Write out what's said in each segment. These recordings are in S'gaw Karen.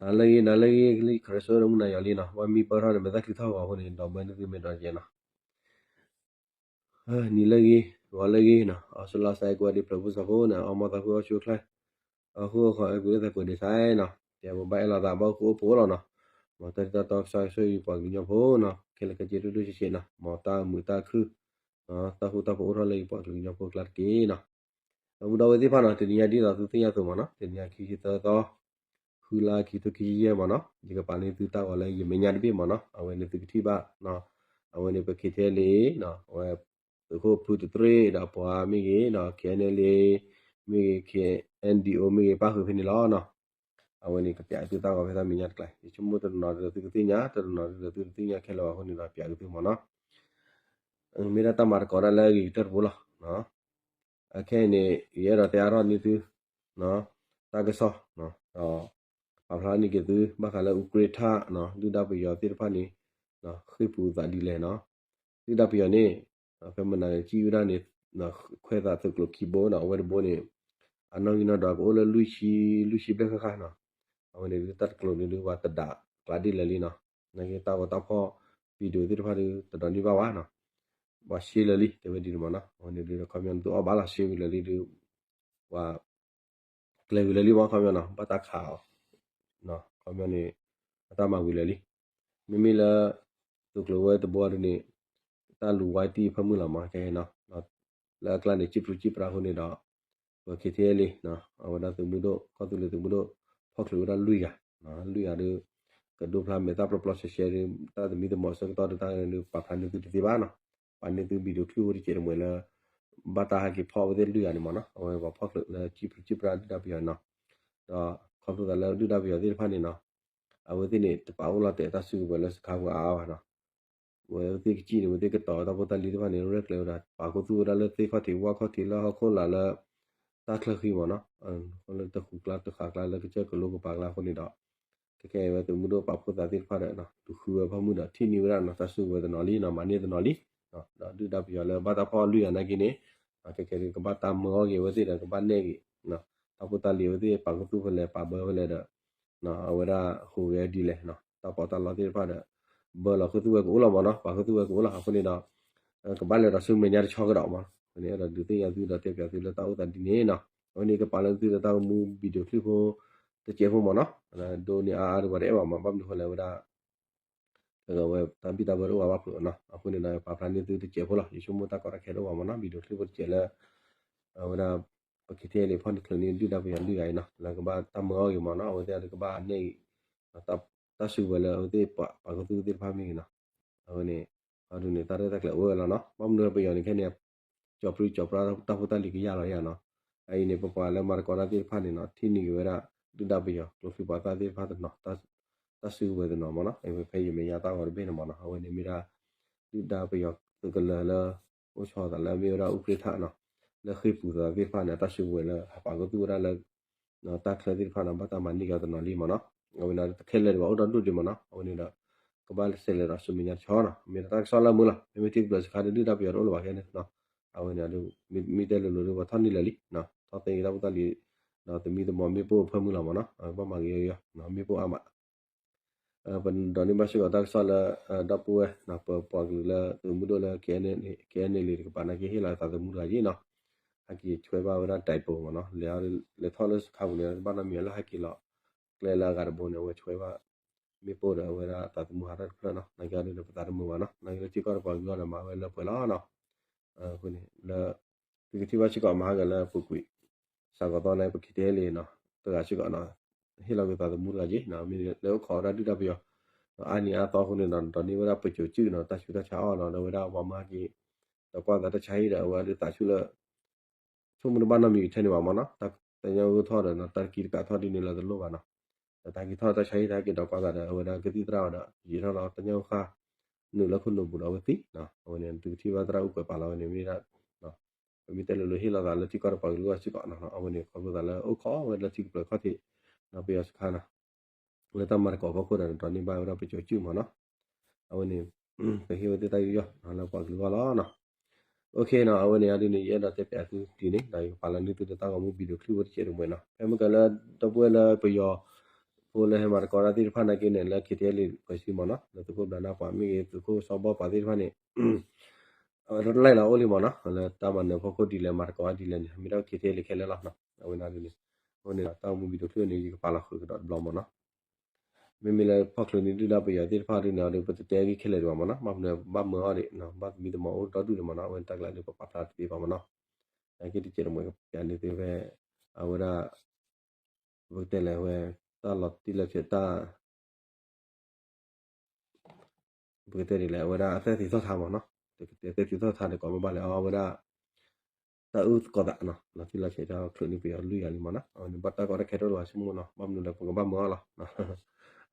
တၢ်လၢဂ့ၤ နၤလၢဂ့ၤ လံခရၢၣ်စိ နမုၢ်နၤယီၤလံနီၤ, ဝဲမံပၢၢ်ထီၣ်န့ၣ် မဲာ်သၣ်ချံထီၣ်ဂီၤအဃိန့ၣ် ဒီးဘၢနသုမ့ၢ်ဒီးယဲနီၤ, နံၤလၢဂ့ၤ ဂီၤလၢဂ့ၤနီၤ, အီၣ်ဆူၣ်လီၤစဲးကွဲးဒံး ဖျၢၣ်ဖိစီၤဖိန့ၣ် အီမီသးဖုအီၣ်ဆူၣ်အိၣ်ချ့, အဃိအဃိ အဲၣ်ကွံာ်လၢသးကွဲးဒံးစဲးနီၤ, တဲပဘၣ်အဲၣ်လီၤသးဘၣ်အိၣ်ဃူအိၣ်ဖိးလီၤနီၤ, မ်တၢ်ထံၣ်တၢ်တီကစီၣ်ဆိၣ်ဂ့ၤပှၤကလုာ်ကညီဖိနီၤ, ခဲလၢာ်ခဲဆ့ဒိၣ်ဒိၣ်ဆံးဆံးနီၤ, မ်တၢ်မုာ်တၢ်ခုၣ် တၢ်ဃူတၢ်ဖိးအိၣ်ထီၣ်လၢယပှၤကလုာ်ကညီဖိအကျါတက့ၢ်နီၤ. ဒီပုၢ်ဒီဝဲၢ်သ့ၣ်တဖၣ်နီၤ, တနံၤညါဒ်သိးသုသ့ၣ်ညါအသိးမ့ၢ်နီၤ, တနံၤညါခံဆံသၢသီ, ဃုလါ ခံထိခံဆံယဲၢ်မ့ၢ်နီၤ, ယကပာ်န့ၢ်သုတၢ်ဂီၤလၢယမဲာ်ညါတဘ့ၣ်မ့ၢ်နီၤ, အဝဲန့ၣ်သုကထံၣ်ဘၣ်နီၤ, အဝဲန့ၣ်ပ K T L A နီၤ, အဝဲ သုးခိၣ်ဖုတသရ့ၣ်ဒီးပှၤမ့ၢ်ဂ့ၤနီၤ, K N L A မ့ၢ်ဂ့ၤ, K N D O မ့ၢ်ဂ့ၤ, ပၣ်ဃုာ်ဖဲန့ၣ်လီၤနီၤ. အဝဲန့ၣ်ကပျးသုတၢ်ဂီၤဖဲတၢ်မဲာ်ညါတကျါ, ယဆိကမိၣ်တနီၤနီၤဒီးသုကသ့ၣ်ညါ, တနီၤနီၤဒီးသုတသ့ၣ်ညါခဲလၢာ်ဘၣ်အဃိန့ၣ်ဒီး ပျးက့ၤသုမ့ၢ်နီၤ. မ့ၢ်ဒၣ်တၢ်မၤသကိးတၢ်လၢအဂ့ၤကတၢၢ်တဘိလီၤ. အခဲအံၤန့ၣ် ယအဲၣ်ဒိးတဲအါထီၣ်န့ၢ်သု တၢ်ကစီၣ်, ဒီး ပာ်ဖျါန့ၢ်က့ၤသု ဘၣ်ဃးလၢအူးကြ့ၢ်ထၣ် ဒုၣ်ဒါပယီၤသ့ၣ်တဖၣ်န့ၣ် ဃ့ၢ်ပူၤသးဒ်လဲၣ်နီၤ. ဒုၣ်ဒါပယီၤန့ၣ် ဖဲမနုၤန့ၣ် ကံၣ်ဝဲဒၣ်န့ၣ် ခွဲးသးသုးကျိၤခံဘိနီၤ, အဝဲတဘိန့ၣ် အနီၣ်ဂံၢ်နီၣ်ဒွးကအိၣ်လၢလွံၢ်ဆံ, လွံၢ်ဆံဘျဲၣ်ဃၣ်ဃၣ်နီၤ. အဝဲန့ၣ်ဒုးတၢ်တကျိၤန့ၣ်ဒုးပှၤတဒးကျးဒ်လဲၣ်လံနီၤ. နာ်က့တၢ်ဂီၤတၢ်ဖီၣ် video သ့ၣ်တဖၣ်ဒုးတဒိးန့ၢ်ဘၣ်ဘၣ်နီၤ. ပှၤ share လၢာ်လံ တဲဝဲဒ်န့ၣ်မ့ၢ်နီၤ. အဝဲန့ၣ်ဒုးခီပညီန့ၣ်သုအီၣ်ဘၣ်လီၤ share ဝံၤလၢာ်လံဒုး ပှၤ ကျဲၤဝံၤလၢာ်လံမ့ၢ်ခီပညီနီၤ, ဘၣ်တၢ်ခးအီၤ, ခီပညီန့ၣ် အတၢ်မၤဝံၤလၢာ်လံ. မ့မ့ၢ်လၢ သုးကျိၤဝဲတဘိဒုးန့ၣ် တၢ်လူၤဝါတံၢ်ဖၢမုၢ်လီၤမး ခဲအံၤနီၤ. လၢအကျါန့ၣ် စံၣ်ဖျူးစံၣ်ပြါအဃိန့ၣ်ဒီး ပ K T L A အဝဲဒၣ်သုးမုၢ်ဒိၣ် ကီၢ်သူလ့ၤသုးမုၢ်ဒိၣ် ဖီၣ်ချုးဝဲဒၣ်လွံၢ်ဂၤ, လွံၢ်ဂၤဒုး ကဒိဖျါမဲာ်သၣ်ပျီပျီရှဲရှဲဒုး တၢ်သမံသမိးဆၢကတီၢ်ဒုး တၢ်ဒုးပာ်ဖျါန့ၢ်သုတသ့ဘၣ်နီၤ. ပာ်န့ၢ်သု video clip ဖိတစဲးတမှဲၤလၢ ဘၣ်တၢ်ဟဲက့ၤဖီၣ်ဝဲသ့ၣ်လွံၢ်ဂၤန့ၣ်မ့ၢ်နီၤ. အဝဲပှၤဖီၣ်ချုးလၢစံၣ်ဖျူးစံၣ်ပြါဒုၣ်ဒါပယီၤနီၤ. ဒီးခီဖျိသးလၢဒုၣ်ဒါပယီၤသ့ၣ်တဖၣ်န့ၣ်နီၤ အဝဲသ့ၣ်န့ၣ် တပာ်အိၣ်လီၤတဲာ်တၢ်စုကဝဲၤလၢစခါပူၤအါအါဘၣ်နီၤ. အဝဲသ့ၣ်ကစံၣ်န့ၣ် အဝဲသ့ၣ်ကတီၤတၢ်ဖိတၢ်လံၤသ့ၣ်တဖၣ်န့ၣ် ရဲၣ်ကျဲၤဝဲဒၣ် ပာ်ခူသူၣ်ဝဲဒၣ်လၢသ့ၣ်ခီၣ်ထံး ဝၣ်ခီၣ်ထံးလၢဟီၣ်ခိၣ်လာ်လၢ တၢ်ချၢဃံမ့ၢ်နီၤ, လၢတဃုာ်ကျါတဃာ်ကျါလၢကစၢၢ်ကလိကပၤကျါအဃိန့ၣ်ဒီး ခဲကဲအံၤဝဲသုးမုၢ်ဒိၣ်ပာ်ဖှိၣ်သးသ့ၣ်တဖၣ်ဒီး လူၤဃုဝဲဖၢမုၢ်ဒီး ထံၣ်န့ၢ်ဝဲဒၣ်နီၤတၢ်စုကဝဲၤတနီၤလံနီၤ, မၤန့ၢ်တနီၤလံ. ဒီးဒုၣ်ဒါပယီၤလၢဘၣ်တၢ်ဖီၣ်လွံၢ်ဂၤနာ်က့န့ၣ် ခဲကဲဒုးကဘၣ်တၢ်မၢအီၣ်က့ၤအဝဲသ့ၣ်ဒီး ကဘၣ်နဲၣ်က့ၤ တၢ်ဖိတၢ်လံၤအဝဲသ့ၣ်ပာ်ခူသူၣ်ဖဲလဲၣ် ပာ်ဘၢဖဲလဲၣ်ဒီး အဝဲဒၣ်ဟူးဂဲၤဒ်လဲၣ်နီၤ, တၢ်ပီးတၢ်လီသ့ၣ်တဖၣ်ဒီး ဘၢလီၤခူသူၣ်ဝဲကအိၣ်လီၤမ့ၢ်နီၤ, ပာ်ခူသူၣ်ဝဲကအိၣ်လီၤ. အဃိန့ၣ်ဒီး ကဘၣ်လဲၤဒီးဆူမဲာ်ညါတဆီကဒီးမ့ၢ်နီၤ. အဃိန့ၣ်အဲၣ်ဒိးဒုးသ့ၣ်ညါသုဒီးတဲပၠးသုလၢတၢ်အိၣ်သးဒ်န့ၣ်နီၤ. အဝဲန့ၣ်ကပာ်လၢသုဒီးတၢ်ဂီၤမူ video clip ဖိ တစဲးဖိမ့ၢ်နီၤ, ဒိးန့ၢ်အါအါဒီးပှၤတအဲၣ်ဘၣ်မ့ၢ် ဘၣ်မနုၤဃိလဲၣ်ဝဲဒၣ် အဝဲတၢ်ဘံၣ်တၢ်ဘၢတအိၣ်ဘၣ်ဘၣ်ဖုးနီၤ. အဃိန့ၣ်ဒီးပာ်ဖျါန့ၢ်သုတစဲးဖိလီၤ. ယဆိကမိၣ်တၢ်ကီတၢ်ခဲတအိၣ်ဘၣ်မ့ၢ်နီၤ, video clip ဖိတစဲးလၢ အဝဲဒၣ် ပ K T L A န့ၣ် ဖီၣ်န့ၢ်ချုးန့ၢ်ဒုၣ်ဒါပယီၤလွံၢ်ဂၤအံၤနီၤ, လၢကဘၣ်တၢ်မၢအီၣ်က့ၤမ့ၢ်နီၤ, အဝဲသ့ၣ်ကဘၣ်နဲၣ်ဂ့ၤ တၢ်စုကဝဲၤလၢအဝဲသ့ၣ်ပာ်ခူသူၣ်သ့ၣ်တဖၣ်မ့ၢ်ဂ့ၤနီၤ. အဝဲန့ၣ် အဒုးန့ၣ် တၢ်ရဲၣ်တၢ်ကျဲၤအိၣ်ဝဲလီၤနီၤ. ဘၣ်မနုၤပယီၤန့ၣ် ခဲန့ၣ် ကၠီၤပြံကၠီၤပြါတၢ်ဖိတၢ်လံၤကယၢ်လီၤယၤနီၤ. အအံၤန့ၣ် ပပှၤလၢမၤသကိးတၢ်သ့ၣ်တဖၣ်န့ၣ်နီၤ, ထံၣ်န့ၢ်က့ၤဝဲဒၣ် ဒုၣ်ဒါပယီၤကျိချံမျိာ်သၣ်သ့ၣ်တဖၣ်တနီၤ တၢ်စုကဝဲၤတနီၤမ့ၢ်နီၤ, ဖဲယမဲာ်ညါတၢ်ဂီၤတဘ့ၣ်န့ၣ်မ့ၢ်နီၤ, အဝဲန့ၣ်မ့ၢ်ဒၣ် ဒုၣ်ဒါပယီၤသုးကလၢၤလၢ အိၣ်ဆီသးလၢအမ့ၢ်ဝဲဒၣ်အူးကြ့ၢ်ထၣ်နီၤ, လၢဃ့ၢ်ပူၤသးသ့ၣ်တဖၣ်န့ၣ် တၢ်စုကဝဲၤလၢဟးပာ်ခူသူၣ်ဝဲဒၣ်လၢ တၢ်ချၢသ့ၣ်တဖၣ်န့ၣ် ဘၣ်တၢ်မၤန့ၢ်က့ၤအီၤတနီၤလံမ့ၢ်နီၤ. အဝဲန့ၣ်တခဲလၢာ်ဒံးဘၣ် အိၣ်ဒီဒူၣ်ဒံးမ့ၢ်နီၤ, အဝဲန့ၣ်ဒီး ကဘၣ်လဲၤဆဲးလဲၤဒီးဆူမဲာ်ညါတဆီနီၤ, မ့ၢ်ဒီးတၢ်ကစီၣ်လၢမုၢ်လီၤ, မ့မ့ၢ်ထံကပျၢၤစခါဒီးဒုၣ်ဒါပယီၤတအိၣ်လၢၤဘၣ်ခဲန့ၣ်နီၤ, အဝဲန့ၣ်ဒီး မ့ၢ်တဲလိၤလိၤဒီး ပှၤထီၣ်န့ၢ်လၢာ်လံ, ထီၣ်သ့တၢ်ဖိတၢ်လံၤ ဒီးသမံသမိးမ့ၣ်ပိၢ်ဖၢမုၢ်လီၤမ့ၢ်နီၤ, ကဘၣ်မၤဂ့ၤယီၤယီၤ မ့ၣ်ပိၢ်အါမး ပဒိးန့ၢ်ဘၣ်စ့ၢ်ကီးတၢ်ကစီၣ်လၢ ဒီပုၢ်ဝဲၢ် ပပှၤကလုာ်လၢသုးမုၢ်ဒိၣ်လၢ K N L A တကပၤနာ်က့ ဟ့ၣ်လီၤသးသမူတဂၤယ့ၣ်နီၤ, ဟဲက့ၤဆွဲဘၣ်ဝဲဒၣ်ဒဲးပိာ်မ့ၢ်နီၤ, လဲၤထီၣ်လၢစခါပူၤန့ၣ် ဘၣ်နီတမံၤလၢဟဲက့ၤလီၤ ကျဲလၢအဂၤတဘိန့ၣ် အဝဲဆွဲဘၣ် မ့ၣ်ပိၢ်ဒီးအဝဲဒၣ်သးသမူဟးထီၣ်တဖျၢၣ်နီၤ, နာ်က့အဒုးဒီးပသးတမုာ်ဘၣ်နီၤ, နာ်က့လၢထံကီၢ်တပှၤကလုာ်အဂီၢ်ဒီးမၤဝဲလၢပှဲၤလီၤနီၤ အဃိန့ၣ် လၢ သုကထံၣ်ဘၣ်စ့ၢ်ကီးမၤဟါဂၤလၢပူၤကွံာ် စးကီးသီန့ၣ် ပ K T L A နီၤ တဂၤစ့ၢ်ကီးနီၤ ဟ့ၣ်လီၤက့ၤသးသမူတဂၤက့ၤနီၤ မ့ၢ်လၢအိၣ်ခိးဝဲဒၣ်ဒုၣ်ဒါပယီၤ အါနံၤအါသီအဃိန့ၣ်ဒီး ဒိးန့ၢ်ဝဲဒၣ်ပစိာ်စုၣ်နီၤ တၢ်ဆူးတၢ်ဆါအီၣ်နီၤ ဒီးဝဲဒၣ်ပှၤမၤဟဲက့ၤ ဒီးကွၢ်သးတၢ်ဆါဟံၣ်ဒီး အဝဲဒၣ်သးဆူၣ်လၢ ဆိကမိၣ်တဘၣ်နီတမံၤထဲန့ၣ်ဘၣ်မ့ၢ်နီၤ, တၢ်ညၣ်ဂိၢ်ထီၣ်ဒီး တၢ်ကံတကးထီၣ်ဒ်န့ၣ်လၢတလိၣ်ဘၣ်နီၤ, ဒီးတၢ်ကံထီၣ်တၢ်ဆါဟံၣ် တၢ်က့ၤဒီးကွၢ်သးဒီး အဝဲဒၣ်ကသံၣ်သရၣ်ဝဲဒီး ယံာ်ထီၣ်လီၤ တၢ်ညၣ်ဂိၢ်ဃၣ် နုာ်လၢခိၣ်နူာ်ပူၤဒီးအဝဲသံနီၤ, အဝဲန့ၣ် သုကထံၣ်ဘၣ်သရၣ်အူကွဲးပာ်လီၤဝဲန့ၣ် မ့ၢ်ဒၣ် ပမ့ၢ်တဲလိၤလိၤဟ့ၣ်လီၤသးလၢထံကီၢ်တပှၤကလုာ်အဂီၢ်စ့ၢ်ကီးနီၤ, အဝဲန့ၣ် ခီဖျိသးလၢအိၣ်ခိးဝဲလၢထံကပျၢၤခီၣ်ထံး ဒီးပယီၤစခါနီၤ လၢတၢ်မၤသကိးဖီခိၣ်ဒီး ဒိးန့ၢ်ဘၣ်ဝဲဒၣ်ပစိာ်စုၣ်မ့ၢ်နီၤ, အဝဲန့ၣ် ပဟ့ၣ်ဝဲသ့ၣ်တၢ်ယူးယီၣ်လၢပှၤကလုာ်အဂီၢ်လီၤနီၤ, အနီၤ အဝဲန့ၣ်အဒုန့ၣ် ယအဲၣ်ဒိးတဲပၠးသုဒ်န့ၣ် ဒီးယကပာ်လီၤန့ၢ်သုလၢတၢ်ဂီၤမူ video clip ဖိတစဲးတမှဲၤနီၤ, ဖဲမ့ၢ်ကလၢဒီပုၢ်ဝဲၢ်လၢပယီၤ ပှၤသုးဖိလၢဟဲမၤသကိးတၢ်သ့ၣ်တဖၣ်နာ်က့န့ၣ် လၢ KTLA ပၢၤစုမ့ၢ်နီၤ, လၢသုးခိၣ်ဘျးနၢ်ပှၤမ့ၢ်ဂ့ၤ သုးခိၣ်စီၤဘီပှၤသ့ၣ်တဖၣ်န့ၣ် အဝဲတလဲၤလီၤအိၣ်လံမ့ၢ်နီၤ, လၢတၢ်မၤနၢၤဖီခိၣ်ဒ်လဲၣ်မၤသကိးဒ်လဲၣ်န့ၣ် မ့ၢ်ဒၣ် KTLA ခဲလၢာ်လီၤ. အဝဲန့ၣ်ဒ်န့ၣ် အဃိန့ၣ်ဒီး တၢ်အိၣ်မူ video clip န့ၣ် ယကပာ်လီၤဃုာ်ကဒီးတဘျီမ့ၢ်နီၤ. မ့မ့ၢ်လၢဖီၣ်ချုးန့ၢ်ဒုၣ်ဒါပယီၤသ့ၣ်တဖၣ်ဒ်န့ၣ်ဒီး ပတတဲအဂ့ၢ်ခဲလၢာ်ဒံးဘၣ်မ့ၢ်နီၤ, ဘၣ်မနုၤဘၣ်မၢအီၤဒံး ဘၣ်သမံသမိးအိၣ်ဒီဒူၣ်ဒံးမ့ၢ်နီၤ, အဝဲန့ၣ်တၢ်ကျါဒ်ပပာ်ဖျါတသ့ဘၣ်မ့ၢ်နီၤ. နာ်က့တစဲးတမှဲၤကပျးန့ၢ်သုဖဲ အဝဲဒၣ် ပကတဲလဲၣ်ဝဲ တၢ်လီၤတံၢ်လီၤဆဲးတၢ် ပကတဲဒ်လဲၣ် အဝဲဒၣ်အသၢသံသီၣ်ထါမ့ၢ်နီၤ, တကတဲသၢသံသီၣ်ထါဒီးကိးဘၣ်ဘၣ်လဲၣ် အဝဲဒၣ် တၢ်အုၣ်သကိးသးနီၤ, လီၤတံၢ်လီၤဆဲးတၢ်ချုးန့ၢ်ပယီၤလွံၢ်ဂၤလံမ့ၢ်နီၤ, အဝဲန့ၣ်ဘၣ်တၢ်ကီတၢ်ခဲတအိၣ်လၢၤဘၣ်ဆိကမိၣ်နီၤ, ဘၣ်မနုၤလဲၣ် ပကဘၣ်မၢအီၤလီၤ,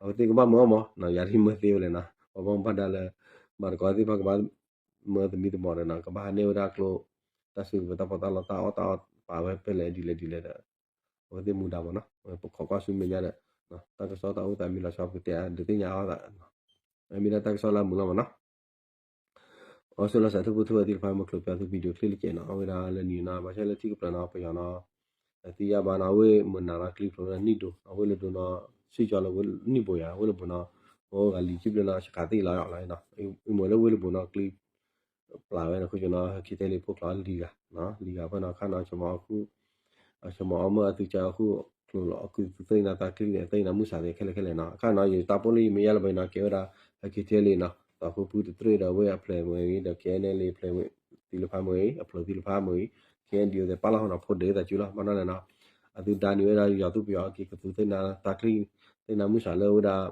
အဝဲသ့ၣ်ကဘၣ်မၢအီၤမ့ၢ်နီၤ, ယၤဒ်မၢသ့ဝဲလဲၣ်နီၤ, ပှၤဘၣ်မူဘၣ်ဒါလၢ မၤသကိးသ့ၣ်တဖၣ်ကဘၣ်မၢသမံသမိးဒီးနီၤ, ကဘၣ်ဟးန့ၢ်ဝဲဒၣ်ကျိ တၢ်စုကဝဲၤတၢ်ဖီၣ်တၢ်လီတၢ်အီၣ်တၢ်အီပာ်ဝဲဖဲလဲၣ်ဒ်လဲၣ်ဒ်လဲၣ်ဒီး အဝဲသ့ၣ်မူဒါမ့ၢ်နီၤ, ပခိးကွၢ်ဆူမဲာ်ညါဒီး တၢ်ကစီၣ်တၢ်အိၣ်သးမ့ၢ်လီၤဆီပကတဲအါ ဒုးသ့ၣ်ညါအီၣ်သး မ့ၢ်ဒၣ်တၢ်ကစီၣ်လၢအမုာ်လီၤမ့ၢ်နီၤ. အီစထြ့လယါ စးထီၣ်ဖိထူဝဲသ့ၣ်တဖၣ် မ့ၢ်ချုးပၠးသု video clip လၢကဲးနီၤ, အဝဲဒၣ်လၢနံၤနီၤ ဘၣ်ဆၣ်လၢထံၣ်ကပျၢၤနီၤ ပယီၤနီၤ အသံယါဘၣ်နီၤ အဝဲမုၢ်နၤနီၤ ကျံဖျိးဝဲဒၣ်နံၣ်ဒိၣ် အဝဲလၢဒိနီၤ စံၣ်ကၠီလၢဝဲနံၣ်ဘိယါ အဝဲလၢဘိနီၤ အိၣ်ဂၤလံၤကံဘျၢနီၤ ဆခးသ့ၣ်လီၤလီၤနီၤ, အမ့ၢ်လၢဝဲလၢဘိနီၤ ကျံ ပျၢ်ဝဲနီၤ ခိၣ်ကနီၤ KTLA ဖိကျိာ်လံၤဂၤ လံၤဂၤဖဲနီၤ ခါနီၤ ဆမီအီမ့ၢ်အသုကၢအခိၣ် ကျိာ်လီၤ အီကုသူသ့ၣ်နၤသးကျံန့ၣ် သ့ၣ်နၤမုၢ်ဆါသ့ၣ်ခဲလၢာ်ခဲလၢာ်နီၤ, ခါနီၤ ယတၢ်ပိာ်လၢယမဲာ်ညါလၢၤဘၣ်နီၤ ကဲဝဲဒၣ် KTLA နီၤ သီဖိဖုတတြ့ၣ်ဒီးဝဲအဖျဲၣ်မ့ၢ်ဂ့ၤ ဒီး KNLA အဖျဲၣ်သံလၢဖးမ့ၢ်ဂ့ၤ အဖျိသံလၢဖးမ့ၢ်ဂ့ၤ KNDO သ့ၣ်ပာ်လီၤဟီနီၤ ဖိဒ့သးစုလီၤ ဘၣ်နီၤလဲၣ်နီၤ, အသုဒါနုာ်ဝဲဒၣ် ယီၤသူပယီၤအီကုသူသ့ၣ်နၤသးကျံ သ့ၣ်နၤမုၢ်ဆါလၢဝဲဒၣ်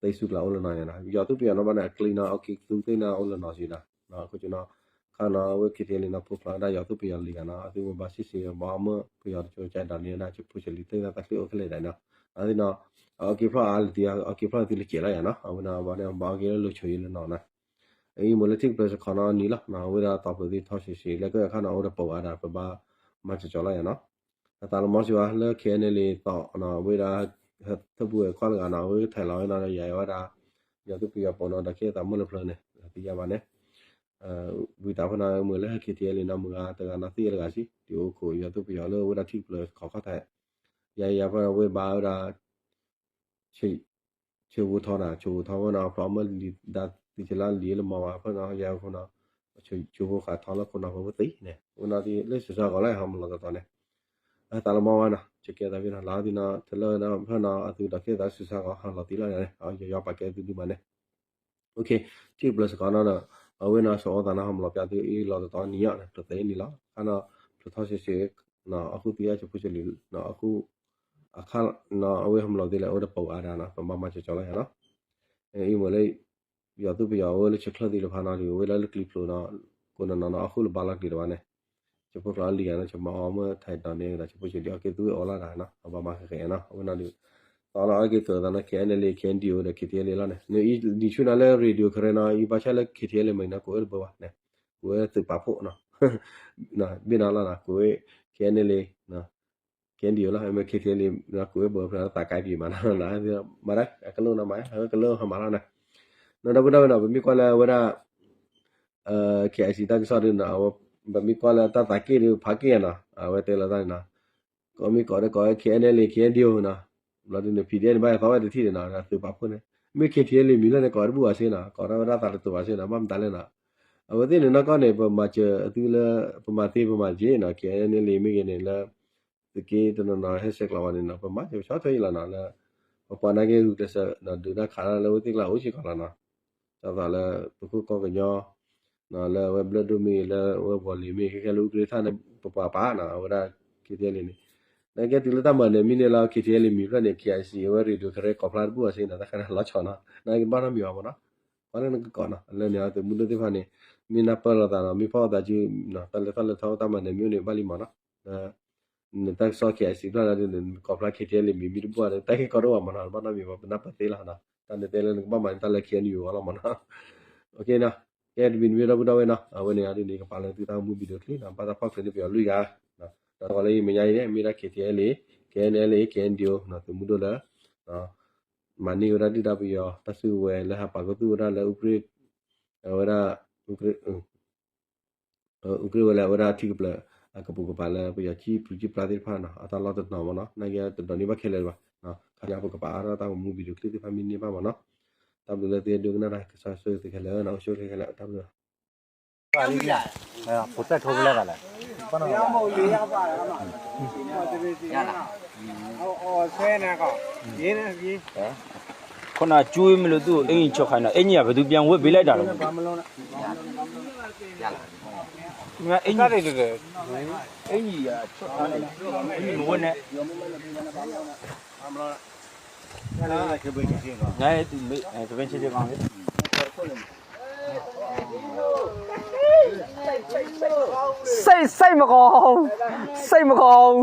သ့ၣ်စူကျါအိၣ်လၢနီၤယါနီၤ ယီၤသူပယီၤနီၤဘၣ်န့ၣ် အကျံနီၤ အီကုသူသ့ၣ်နၤအိၣ်လၢနီၤစံးနီၤ, ခိၣ်ကနီၤ ခါနီၤ အဝဲ KTLA နီၤ ဖိကျိာ်ဝဲဒၣ် ယီၤသူပယီၤလံၤဂၤနီၤ အသုဝဲဘၣ်စံးစံး ဘၣ်အီမ့ၢ်ပယီၤတကၠိကၠဲဒီးန့ၣ်ဝဲဒၣ် ဖိဆလံသ့ၣ်နၤသးကျံအိၣ်ခဲလၢာ်ဒၣ်နီၤ, အသ့ၣ်နီၤ အီက့ဖျီၣ်အါလၢသု အီက့ဖျီၣ်သုလၢကဲးလီၤယါနီၤ အဝဲန့ၣ်ဘၣ်န့ၣ် ဘၣ်အီက့လၢလိၤဆိးယံၤလၢနီၤနီၤ, အံၤမိၢ်လၢထံၣ်ကပျၢၤစခီနီၤနံၤလီၤ အဝဲဒၣ်သီဖျိသ့ၣ်ထီၣ်ဆံးဆံး လၢကခါနီၤ အိၣ်ဒီးပိာ်ဂၤဒီး ပဘၣ်မၤကၠီၤကၠီၤလီၤယါနီၤ အသးလီၤမီစ့ၢ်ကီး လၢ KNLA သီနီၤ အဝဲဒၣ် ထၢၣ်ပူၤဝဲခီတဂၤနီၤ အဝဲထဲးလီၤဝဲနီၤ ယၤဝဲဒၣ် ယီၤသူပယီၤပိာ်နီၤ ဒီးကဲသးမုၢ်လၢဖျၢၣ်န့ၣ် သံယါဘၣ်န့ၣ် ဝံသးဖဲနီၤ မုၢ်လၢ KTLA နီၤ မုၢ်ဂၤတဂၤနီၤ သံအတဂၤစံး ဒုးအိၣ်ခိး ယီၤသူပယီၤလၢဝဲဒၣ်ထံၣ်ကပျၢၤခီခီထဲး ယၤယၤဖဲနီၤ ဝဲဘၣ်ဝဲဒၣ် ဆိၣ်ဂိၤထီနီၤ ဆိၣ်ဂိၤထီဖဲနီၤ ဖျိးမ့ၢ်လံာ်ဒါသံဆလါလံာ်လၢမီၤဘၣ်ဖဲနီၤ ယၤဖဲနီၤ ဆိၣ်ဂိၤဃာ်ထီလၢခိၣ်နီၤဖဲဝဲသံန့ၣ် ဝဲနီၤသံလၢစၢၤစၢ်ဂီၤလၢဟီမလီၤတီၤတီၤန့ၣ် အသးလီၤမီဝဲနီၤ ကကဲသးဖဲနီၤ လၢသံနီၤ ထလၢနီၤ ဖဲနီၤ အသုဒီးကဲသးစၢၤစၢ်ဂီၤ ဟီလီၤသံလီၤန့ၣ် ယီၤယီၤပာ်ကဲသုဒုမးန့ၣ် ထံၣ်ကပျၢၤစခီနီၤဒီး အဝဲနီၤ ဆိးအီသးနီၤ ဟီမလီၤပျါသုအံၤလီၤတီၤတီၤနံၤယါန့ၣ် တသ့နံၤလီၤ ခါနီၤ ဖျိးထီၣ်ဆံးဆံး အဃိသံအါဆိဖိဆလံ အဃိ အခါနီၤ အဝဲဟီမလီၤသံလၢအိၣ်ဒီးပိာ်ဂၤဒၣ်နီၤ ပဘၣ်မၤကၠီၤကၠီၤလီၤယါနီၤ အံၤမ့ၢ်လၢ ယီၤသူပယီၤအဝဲလၢဆၢချၢၣ်သံလၢဖးနီၤဒီး အဝဲလၢလၢကျံဖျိးနီၤ ကိးနီၤနီၤနီၤ အဃိလၢဘၣ်လီၤက့ၤတဘၣ်န့ၣ် ဆိဖိကျိာ်လံၤဂၤနီၤ ဆိမၤအီမ့ၢ်ထဲးဒီးန့ၣ်ဒီး ဆိဖိဆလံအီက့ၤသူအီၤလီၤဒၣ်နီၤ အဘၣ်မၤဃဲးဃဲးနီၤ အဝဲနီၤဒီး သီလီၤအီက့ၤသူအသးနီၤ KNLA KNDO ဒီး KTLA လီၤန့ၣ် နံၤဆူနၤလၢ radio ခရဲနီၤ အံၤဘၣ်ဆၣ်လၢ KTLA မ့ၢ်နီၤ ကိးဝဲတဘၢဘၣ်န့ၣ် ကိးဝဲသုးပာ်ဖှိၣ်နီၤ ဘ့ၣ်နီၤလီၤနီၤ ကိးဝဲ KNLA KNDO လီၤ မ့ၢ် KTLA ကိးဝဲဘၢဖဲသးကါပံၤမးနီၤ မၤဒၣ် အကလိနီၤမး အကလိဟီမးလီၤနီၤ နီၤဒီပုၢ်ဒီဝဲၢ်နီၤ ပမ့ၢ်ကွၢ်လၢအဝဲဒၣ် KIC တၢ်ကစီၣ်ဒ်နီၤ ပမ့ၢ်ကွၢ်လၢတၢ်သးက့ၢ်ဒ်ဖးက့ၢ်နီၤ အဝဲတဲလီၤတၢ်န့ၣ်နီၤ ကိးမ့ၢ်ကိးဒီးကိးဝဲ KNLA KNDO နီၤ ဘျီဒ်န့ၣ် PDF န့ၣ် ဘၣ်သီဝဲတထံၣ်န့ၣ်နီၤ သုးပာ်ဖှိၣ်န့ၣ် မ့ၢ် KTLA မံၤလီၤန့ၣ် ကိးဝဲတဘူၣ်ဘၣ်စ့နီၤ ကိးထီၣ်ဝဲဒၣ်သးတတူာ်ဘၣ်စ့နီၤ ဘၣ်မတၤလဲၣ်နီၤ အဝဲသ့ၣ်န့ၣ်နီၢ်ကီၢ်န့ၣ် ပမၤစၢၤအသုလၢ ပမၤသ့ပမၤက့ၤနီၤ KNLA မ့ၢ်ဂ့ၤန့ၣ်လၢ သုးက့တနီၤနီၤဟဲဆဲးကျိးဝဲန့ၣ်နီၤ ပမၤစၢၤပဆီၣ်ထွဲအံၤလီၤနီၤ လၢ ပပှၤနာ်က့ဂုာ်ကျဲးစၢးဒီးဒုးတၢ်ခးတၢ်လၢအဝဲသ့ၣ်ကျါအိၣ်စ့ၢ်ကီးလီၤနီၤ ဒ်သိးလၢ ပခိၣ်ကီၢ်ကညီ လၢအဝဲဘျၢၣ်ဒိၣ်မ့ၢ်ဂ့ၤ လၢအဝဲပှၤလံၤမ့ၢ်ဂ့ၤ ခဲခဲလၢအူကြ့ထၣ်န့ၣ် ပပှၤပာ်နီၤ အဝဲဒၣ် KTLA န့ၣ် နာ်က့တုၤလၢတၢ်မၤနၢၤမံၤန့ၣ်လီၤ KTLA မံၤဖျၢၣ်န့ၣ် KIC အဝဲ radio ခရဲကိးဖျါတဘူၣ်အီၤစ့နီၤ တၢ်ခါန့ၣ်လီၤဆီနီၤ နာ်က့ဘၣ်နီတမံၤဘၣ်မ့ၢ်နီၤ ကွၢ်လၢနကကိးနီၤ လၢန့ၣ်သုးမုၢ်ဒိၣ်သ့ၣ်တဖၣ်န့ၣ် မ့ၢ်နၢ်ပၢၢ်လိာ်သးနီၤ မ့ၢ်ဖီၣ်အသးစု တၢ်လဲၤထီၣ်လဲၤထီတၢ်မၤနၢၤမံၤန့ၣ် ဘၣ်လံမ့ၢ်နီၤ နတၢ်ကစီၣ် KIC ဖျါလၢဒ်န့ၣ် ကိးဖျါ KTLA မံၤမံၤတဘူၣ်ဘၣ်န့ၣ် တၢ်က့ၤကီတအိၣ်ဘၣ်မ့ၢ်နီၤ ဘၣ်နီတမံၤဘၣ် ပနၢ်ပၢၢ်သ့လီၤနီၤ တၢ်န့ၣ်တဲလၢနကဘၣ်မၤန့ၣ် တၢ်လၢ KNU အဂီၢ်လီၤမ့ၢ်နီၤ တမံၤတမံၤဒီပုၢ်ဒီဝဲၢ်နီၤ အဝဲန့ၣ်ဒ်န့ၣ် ကပာ်လၢသုတၢ်မူ video clip နီၤ ဘၣ်တၢ်ဖီၣ်ချုးန့ၢ်ပယီၤလွံၢ်ဂၤ ဒီးတဂီၤလၢယမဲာ်ညါအံၤန့ၣ် မ့ၢ်ဒၣ် KTLA KNLA KNDO သုးမုၢ်ဒိၣ်လၢ မၤန့ၢ်ဝဲဒၣ်ဒုၣ်ဒါပယီၤ တၢ်စုကဝဲၤလၢဟးပာ်ကသူၣ်ဝဲဒၣ်လၢ အူကြ့ဝဲဒၣ် အူကြ့ဝဲလၢအဝဲဒၣ်ထံကပျၢၤ အကပိာ်ကပၤလၢပယီၤကံၣ်ပျူၤကံၣ်ပျါသ့ၣ်တဖၣ်နီၤ အတၢ်လီၢ်တနီၤမ့ၢ်နီၤ နာ်က့တဒိးန့ၢ်ဘၣ်ခဲလၢာ်ဘၣ် ခါညါပကပာ်အါထီၣ်တၢ်ဂီၤမူ video clip သ့ၣ်တဖၣ်မ့ၢ်န့ၢ်ဘၣ်မးနီၤ. တၢ်ဘျုးလၢသုဒိကနၣ်တၢ် ကစၢ်ဆိၣ်ဂ့ၤသုခဲလၢာ်နီၤ, အိၣ်ဆူၣ်အိၣ်ချ့ခဲလၢာ် တၢ်ဘျုး ခိၣ်နၢ်ကၠူမ့ၢ်လိာ်သူၣ် အ့ၣ်နံၣ်ဆီခါနီၤ, အ့ၣ်နံၣ်ယၤပသူပျၢ်ဝဲဘ့လၢဒၣ်လီၤ, အ့ၣ်နံၣ်, အ့ၣ်နံၣ်မဝဲန့ၣ်, စိတ်စိတ်မကောင်း, စိတ်မကောင်း.